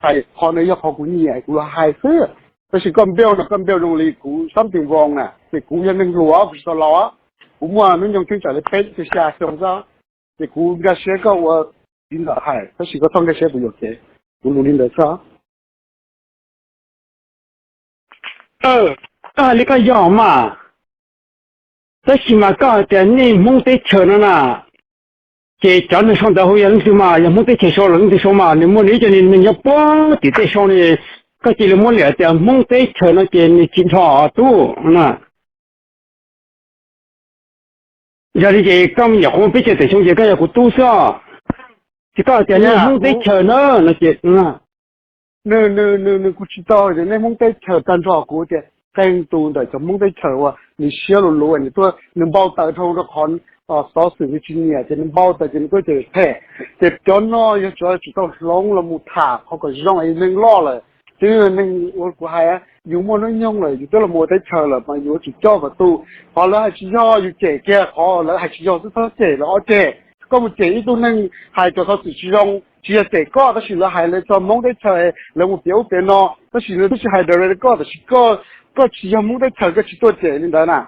hais qhov no yog qhov kuv nyiam kuv los hais xwb. Tab sis koj npeuj no koj npeuj zoo li kuv something wrong na, ces kuv yog neeg hluas kuv tsis tau laus, kuv muaj hnub nyoog cheeb tsam li peb caug xya xyoo xwb, ces kuv nkag siab koj ua txiv ntxawm hais, tab sis koj txhob nkag siab kuv yuam kev, kuv lus li ntawd xwb. Koj hais li koj yog mas, tab sis mas koj hais tias nej Hmoob teb chaws no na, ces cov neeg sau ntawv hauv yog leej twg mas, yog Hmoob teb chaws sau los leej twg sau mas, nws muaj nws ib co neeg nyob puag tim tej sau ne, koj cia li muab liam tias Hmoob teb chaws no ces nws tsis dhos tub na. Yog li ces koj me nyuam qhuav peb caug tawm xyoo ces koj yog kuv tub xwb os. Ces koj hais tias nej Hmoob teb chaws na no ces nws, nws, nws, nws kuj tsis tau tias nej Hmoob teb chaws tag nrho, kuv tias qee tus ntawm cov Hmoob teb chaws uas nws siab luv luv, nws tuaj nws npau taws dhau rau qhov xov xwm nws tsis nyiam ces nws npau taws ces nws tuaj cem phem. Ces cov no yog cov tsum tau hloov los mus tham qhov kom zoo es neeg loj lawm. Twb neeg ua kuv hais, yus muaj hnub nyoog lawm, yus twb los mus ua teb chaws lawm mas yus yuav tsum coj kom tu. Qhov lawv hais tsis yog yus cem kiag, qhov lawv hais tsis yog xwb txhob cem lawv ob ceg. Koj mus cem ib tug neeg hais cov xov xwm tsis zoo, tsis yog cem koj, tab sis lawv hais lawv txog Hmoob teb chaws, lawv mus piav ub piav no, tab sis lawv twb tsis hais direct rau koj, tab sis koj, koj tsis yog Hmoob teb chaws koj tsis tuaj cem li ntawd na.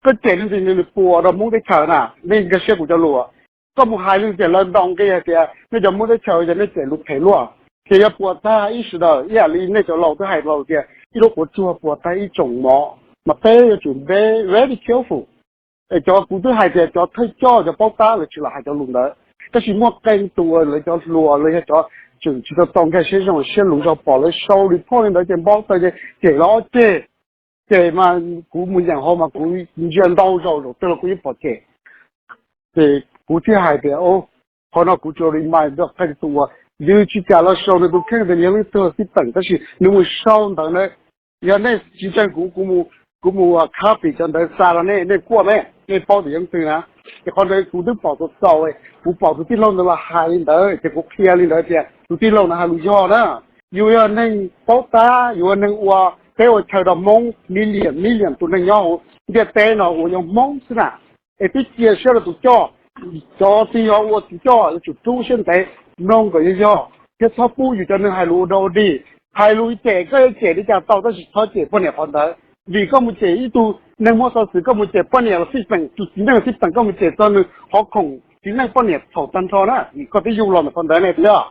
Koj cem leej twg nws puas rau Hmoob teb chaws na, nej nkag siab kuv cov lus. Koj mus hais leej twg lawv ntoo nqi hais tias nej cov Hmoob teb chaws yog nej cem lus phem luaj. Ces yog puas tag ib sawv daws, ib yam li nej cov laus twb hais laus tias ib lub quav tsuag puas tag ib tsoom mov, mas peb yuav tsum be very careful. Es cov kuv twb hais tias cov thawj coj cov paub tab lawv tsis lam hais cov lus ntawd, tab sis muaj qee tus lawv cov hluas los yog cov tswm tsis tau tau nkag siab zoo siab luv zog pom lawv sau report li ntawd ces npau taws ces cem lawv ob ceg. Ces mas kuv mus nyeem hauv mas kuv ntsia ntau zaus zaum twg los kuv yeej pom cem. Ces kuv thiaj hais tias, qhov no kuv tsuas remind rau qee tus uas yus tsis kam los sau nws tus kheej tias yog leej twg xib peem, tab sis nws mus sau ntawd na. Yog nej tsis ntseeg kuv, kuv mus copy cov ntawd xa rau nej, nej kuaj me, nej paub tias yog leej twg na. Ces qhov ntawd kuv twb pom txaus txaus, kuv pom tus tij laug ntawd los hais li ntawd ces kuv qhia li ntawd tias tus tij laug no hais lus yog na. Yus yog neeg paub tab, yus yog neeg ua teb ua chaw rau Hmoob million million tus neeg nyob hauv ntiaj teb no uas yog Hmoob xwb na. Es twb cia siab rau tus coj, cov twg yog ua tus coj yuav tsum rub siab ntev mloog kom yog yog thiab txhob pub yus cov neeg hais lus ua dog ua dig. Hais lus cem koj yuav cem li cas tau tab sis txhob cem poj niam qhov ntawd, vim koj mus cem ib tug neeg muab xov xwm, koj mus cem poj niam los xij peem, tus txiv neej xij peem koj mus cem txog nws qhov khoom txiv neej poj niam txhaum tag nrho na, vim koj twb yug los ntawm qhov ntawd ne tiag.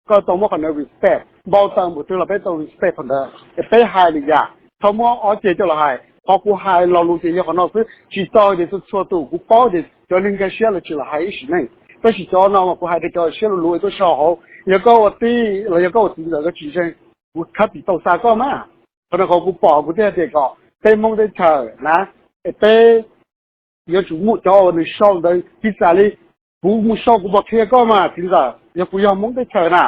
Koj tau muab qhov ntawd respect, npau taws npaum twg los peb tau respect qhov ntawd es peb hais li yam, txhob muab ob ceg coj los hais. Qhov kuv hais lo lus ces yog qhov no xwb, tsis tau tias txhua txhua tus, kuv paub tias cov neeg nkag siab lawv tsis los hais ib sim neej, tab sis cov no mas kuv hais rau cov siab luv luv tuaj sau hauv. Yog koj ua tij los yog koj ua txiv ntxawm koj tsis ntseeg, kuv khab tim tau xa koj mas. Qhov no qhov kuv pom kuv thiaj hais tias kom peb Hmoob teb chaws na, es peb yuav tsum muaj cov uas nws sau ntawd tsis txawm li kuv mus sau kuv pom qhia koj mas txiv ntxawm, yog kuv yog Hmoob teb chaws na,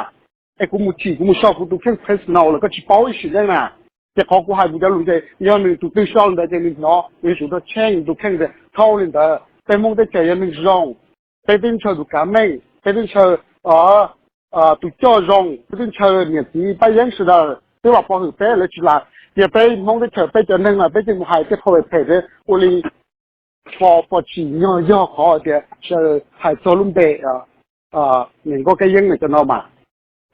es kuv mus chim kuv mus sau kuv tus kheej personal los koj tsis paub ib sim neej na. Ces qhov kuv hais kuv cov lus ces yog nws tus twg sau ntawd ces nws hnov nws yuav tsum tau check nws tus kheej tias thauj li ntawd, peb Hmoob teb chaws yog neeg zoo, peb twb ntshaw tus kav meej, peb twb ntshaw tus coj zoo, peb twb ntshaw niam txiv pab yeeb sawv daws twb los pov hwm peb, lawv tsis lam, ces peb Hmoob teb chaws peb cov neeg mas peb thiaj mus hais tej qhov phem phem ua li pom pom tsim nyog yog qhov tias sawv daws hais txog lub npe niam nkauj kab yeeb na cov no mas.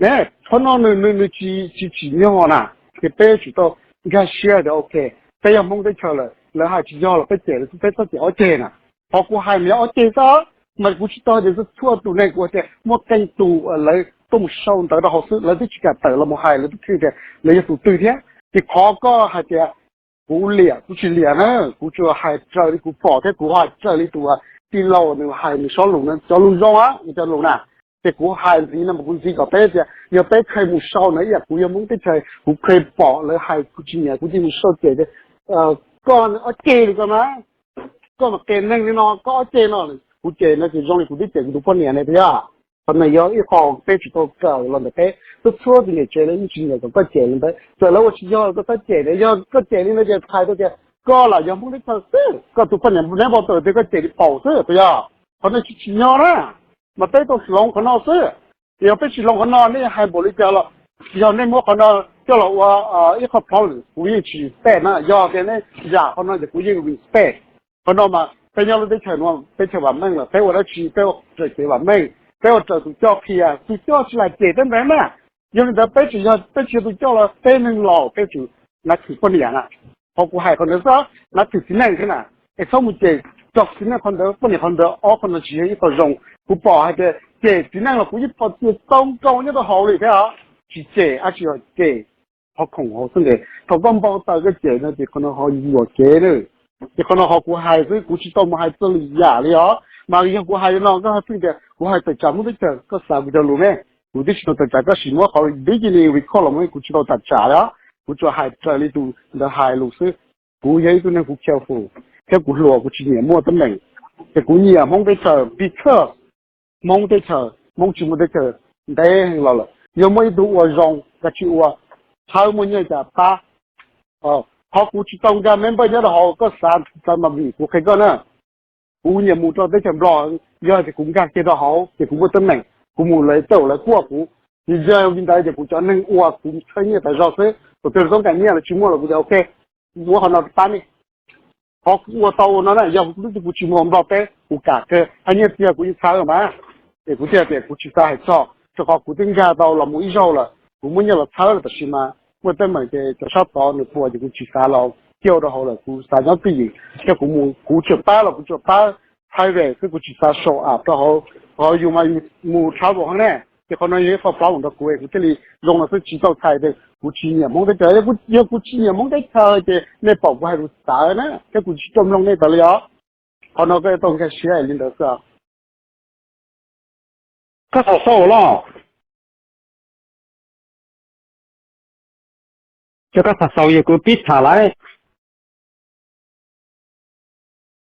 Ne, qhov no nws nws tsis tsim nyog na, ces peb yuav tsum tau nkag siab tias ok, peb yog Hmoob teb chaws lawm, lawv hais tsis yog los peb cem, peb txhob cem ob ceg na. Qhov kuv hais mas yog ob ceg xwb, mas kuv tsis tau tias txhua tus neeg, kuv tias muaj qee tus lawv tuaj mus sau ntawv rau hauv xwb, lawv twb tsis kam tawm los mus hais lawv tus kheej tias lawv yog tus twg thiab. Ces qhov koj hais tias kuv liam, kuv tsis liam na, kuv tsuas hais raws li kuv pom thiab kuv hais raws li tus tij laug nws hais nws sob lus, cov lus zoo, cov lus na. Ces kuv hais ntxiv no mas kuv ntxiv kom peb tias yog peb kheev mus sau na, ib yam kuv yog Hmoob teb chaws kuv kheev pom lawv hais kuv tsis nyiam kuv cia mus sau cem tias koj ob ceg li koj mas, koj mas qias neeg li no, koj ob ceg no. Kuv cem no ces zoo li kuv twb cem kuv tus poj niam ne tiag. Qhov no yog ib qho peb tsum tau kawm los ntawm peb txhua txhua tus niam tsev, lawv yeej tsis nyiam kom koj cem li ntawd, txawm lawv ua tsis yog koj txhob cem, yog koj cem li ntawd ces hais tau tias koj los yog Hmoob teb chaws xwb, koj tus poj niam neb npau taws tias koj cem li paum xwb puas yog? Qhov no tsis tsim nyog na, mas peb tau hloov qhov no xwb. Yog peb tsis hloov qhov no, nej hais npaum li cas los, yog nej muab qhov no coj los ua ib qho problem, kuv yeej tsis respect na. Yog tias nej zam qhov no ces kuv yeej respect. Qhov no mas peb nyob lub teb chaws no, teb chaws vam meej lawm, peb ua dab tsi peb ua raws kev vam meej, peb ua raws tus coj qhia, tus coj tsis lam cem peb ntev mas. Yog li ntawd peb tsis yog, peb tsis yog tus coj los, peb neeg laus peb tsum nav thwm poj niam na. Qhov kuv hais qhov ntawd xwb, nav thwm txiv neej thiab na. Es txhob mus cem txog txiv neej qhov ntawd, poj niam qhov ntawd, ob qhov no tsis yog ib qho zoo. Kuv pom hais tias cem txiv neej los kuv yeej pom tias tau nkaus nyob rau hauv li thiab os. Tsis cem, ab tsis yog cem, qhov khoom hauv xwb ntes. Thaum koj npau taws koj cem no ces qhov no ho yuam kev na. Ces qhov no ho kuv hais xwb, kuv tsis tau mus hais txog lwm yam li os. Mas yog kuv hais li no koj hais pheej tias kuv hais tawm tsam Hmoob teb chaws, koj xav kuv cov lus me. Kuv twb tsis tau tawm tsam, koj sim muab qhov video li record los mus, kuv tsis tau tawm tsam li os. Kuv tsuas hais raws li tus ntawd hais lus xwb. Kuv yog ib tug neeg kuv careful thiab kuv hluas, kuv tsis nyiam muaj teeb meem. Ces kuv nyiam Hmoob teb chaws because Hmoob teb chaws, Hmoob tsis muaj teb chaws ntev heev los lawm. Yog muaj ib tug ua zoo, koj tsis ua, txhawb muaj nyiaj cas pab. Qhov kuv tsis tau nkag member nyob rau hauv, koj xav xav mas vim kuv qhia koj na. Kuv nyiam mus rau teb chaws Nplog, yog tias kuv nkag kiag rau hauv ces kuv muaj teeb meem, kuv mus lawv caum lawv kuaj kuv. Ces yog li ntawd ces kuv cov neeg ua kuv txhawb nyiaj tas zog xwb, tus twg txob nkaim nyiaj los tsis muaj los kuv tias ok, muab qhov no pab nej. Qhov kuv ua tau ua no na, yog lub twg kuv tsis mus Nplog teb kuv kam kawg, hais nyiaj txiag kuv yeej txhawb mas. Es kuv thiaj tias kuv tsis xav hais txog, rau qhov kuv twb nkag tau los mus ib zaug lawm, kuv muab nyiaj los txhawb lawm, tab sis mas muaj teeb meem ces cov sab tod nws puas ces kuv tsis xav los kiag rau hauv lawm, kuv xav nyob twj ywm. Thiab kuv mus kuv tsuas pab los kuv tsuas pab private xwb, kuv tsis xav show up rau hauv, qhov yus mas yus mus travel heev ne. Ces qhov no yog ib qho problem rau kuv, kuv thiaj li zoo no xwb, tsis tau txhais tias kuv tsis nyiam Hmoob teb chaws. Yog kuv tsis nyiam Hmoob teb chaws ces nej pom kuv hais lus txawv na, thiab kuv tsis tau mloog nej tawv li os. Qhov no koj tau nkag siab li ntawd xwb. Koj txhob xav los, ces koj txhob xav, yog kuv pib tham lawm,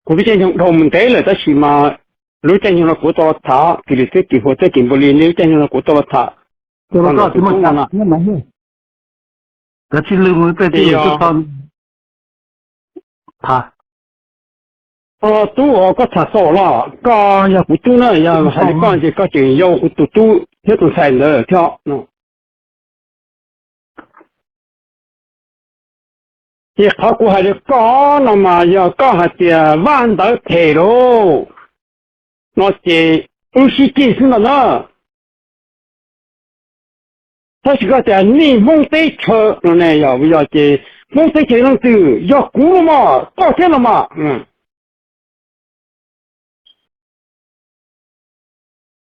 kuv pib caij nyoog dhau mus ntev lawm, tab sis mas lub caij nyoog no kuv tau los tham, kis lwm xwb kis huas xwb kis npaum li, lub caij nyoog no kuv tau los tham. Cov tsis lwj mus peb tib tug tub os, koj tham xaus los koj yog kuv tub na, yog hais li koj ces koj tseem yau kuv tus tub thiab tus ntxhais ntawd thiab. Ces qhov kuv hais rau koj no mas yog koj hais tias vaj ntawd phem lauj no ces wb sib ceg xwb no na. Tab sis koj tias nej Hmoob teb chaws no ne, yog ces Hmoob teb chaws leej twg? Yog kuv no mas, koj thiab no mas.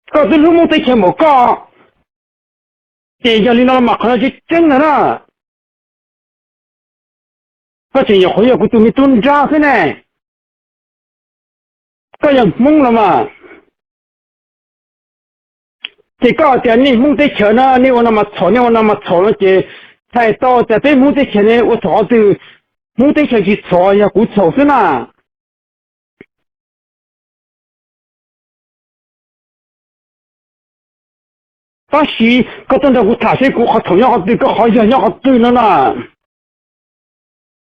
Koj twb hlub Hmoob teb chaws npaum koj, ces yog li no los mas qhov no tseeb tseeb ntag na. Koj tseem nyuam qhuav yog kuv tus me tub nrab xwb ne. Koj yog Hmoob los mas, ces koj tias nej Hmoob teb chaws no nej ua no mas txhaum, nej ua no mas txhaum no ces txhais tau tias peb Hmoob teb chaws ne ua txhaum qhov twg? Hmoob teb chaws tsis txhaum, yog kuv txhaum xwb na. Tab sis koj tuaj nrog kuv tham seb kuv qhov txhaum nyob qhov twg, koj qhov yog nyob qhov twg no na.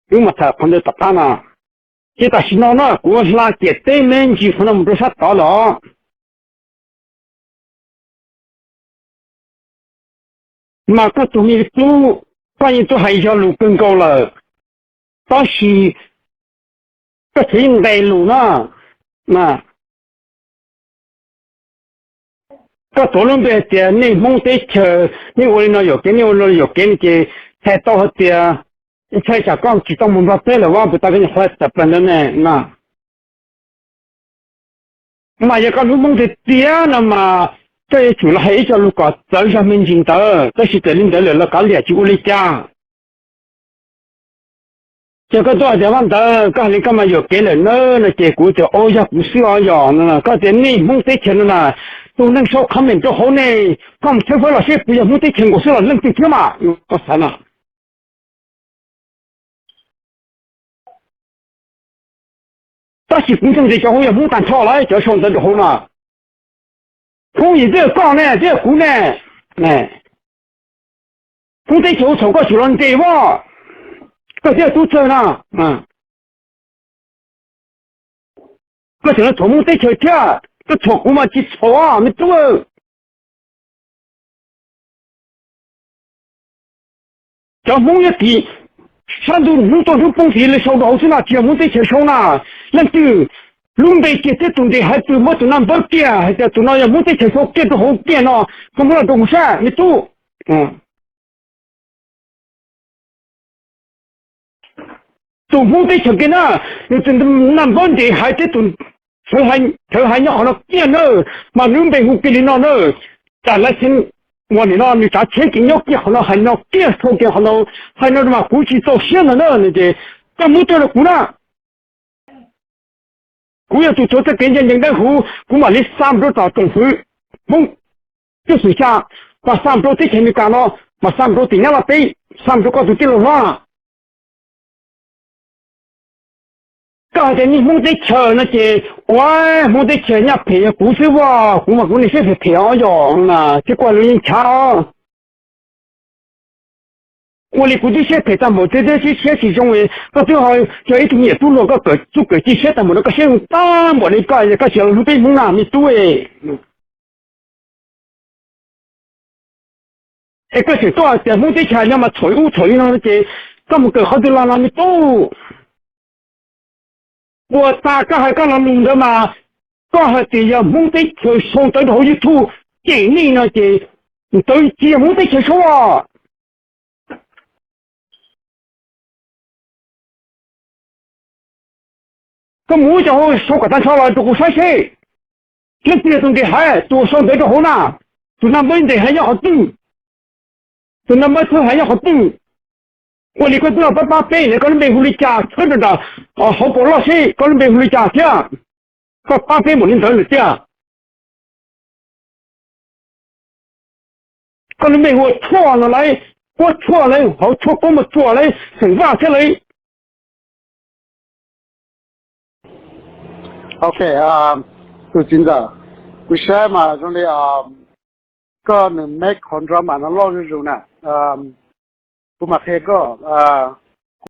Wb mam tham qhov ntawd tom qab no. Ces tam sim no na kuv hla ciam teb me ntsis qhov no mus rau sab tod lawm. Mas koj tus me tub, koj yeej tuaj hais yog lus kawg nkaus lawm, tab sis koj tseem nqes lus na. Koj tuav lub npe hais tias nej Hmoob teb chaws, nej ua li no yuam kev, nej ua li no yuam kev no ces txhais tau hais tias ntshai tsam koj tsis tau mus Nplog teb lawm, ua puas tas koj nyuam qhuav tawm plaws ntawd ne na. Mas yog koj hlub Hmoob tiag tiag no mas koj yuav tsum los hais ib co lus kom txawv zog me ntsis ntawd, tab sis txawm li ntawd lawm los kav liam tsis ua li cas. Ces koj tuaj hais tias vaj ntawd koj hais li koj mas yuam kev lawm na no ces kuv tias o yog kuv xwb os yog no, koj tias nej Hmoob teb chaws no na, tus neeg sau comment rau hauv ne, koj mus tshawb fawb los seb kuv yog Hmoob teb chaws nkaus xwb los leej twg thiab mas koj xav no. Tab sis kuv ntseeg tias cov hauv yog Hmoob tag nrho lawm cov sau ntawv rau hauv no. Hmoob yim twb yog koj ne, twb yog kuv ne. Hmoob teb chaws ua txhaum koj tseem los nres voj, koj thiaj tub txawg no. Koj tseem los txhaum Hmoob teb chaws thiab, koj txhaum kuv mas tsis txhaum me tub. Cov Hmoob nyob tim sab ntuj hnub tuaj hnub poob tid li sau rau hauv xwb no, tsis yog Hmoob teb chaws sau na. Leej twg lub npe kiag thiab tus nres haiv twg muab tus no npawb kiag hais tias tus no yog Hmoob teb chaws sau kiag rau hauv kiag no, koj muab los rau kuv saib me tub. Tus Hmoob teb chaws kiag na, nws tus naj npawb ntes hais thiab tus thawv hais nyob qhov no kiag na, mas nws npe hu kiag li no na, tas lawv xeev ua nim no nws tsav tsheb ces nyob kiag qhov no hais no kiag, thaum kiag qhov no hais no mas kuv tsis txaus siab ntag na. Ces koj muab tuaj rau kuv na. Kuv yog tus tswv txoj kev ncaj ncees dawb huv, kuv mam li xa mus rau tom tsoom fwv Hmoob tub xwm xya, mas xa mus rau teb chaws Amelikas no, mas xa mus rau tim Nyab Laj teb, xa mus rau koj tus tij laug hlob. Koj hais tias nej Hmoob teb chaws no ces, ua, Hmoob teb chaws nyaj phem yog kuv xwb as, kuv mas kuv niag siab phem phem os yog, thiab kuv lub yeej chav os. Ua li kuv twb siab phem tag npaum twb twb siab tsis zoo, koj twb ho yog ib tug me nyuam tub hluas koj kawm txuj kawm ci siab tag npaum no, koj siab zoo tag npaum li koj, koj tsis los hlub peb Hmoob na me tub. Es koj tseem tuaj hais tias Hmoob teb chaws no mas txhaum ub txhaum li no ces koj mus kawm qhov twg los no me tub? Puas tas koj hais koj lo lus ntawd mas koj hais tias yog Hmoob teb chaws sau ntawv rau hauv YouTube cem nej no ces ntawd tsis yog Hmoob teb chaws sau os. Koj mus ua cov hauj sau kom tag nrho los rau kuv saib seb, thiab txij tus nqis hais tus uas sau ntawv rau hauv na, tus naj npawb ntes hais nyob qhov twg, tus naj npawb thawb hais nyob qhov twg. Ua li koj twb pab pab peb ne, koj lub npe hu li cas tshawb rau nram hauv paus loj seb koj lub npe hu li cas thiab. Koj pab peb npaum li ntawd lawm tiag. Koj lub npe hu ua Tshuaj no lauj, Huab Tshuaj lauj, hauv Tshuaj Koob Muas Tsuas lauj, xeem Vaj thiab lauj. Ok, tus txiv ntxawm, kuv saib mas zoo li koj nws make qhov drama no loj zuj zus na. Kuv mam qhia koj,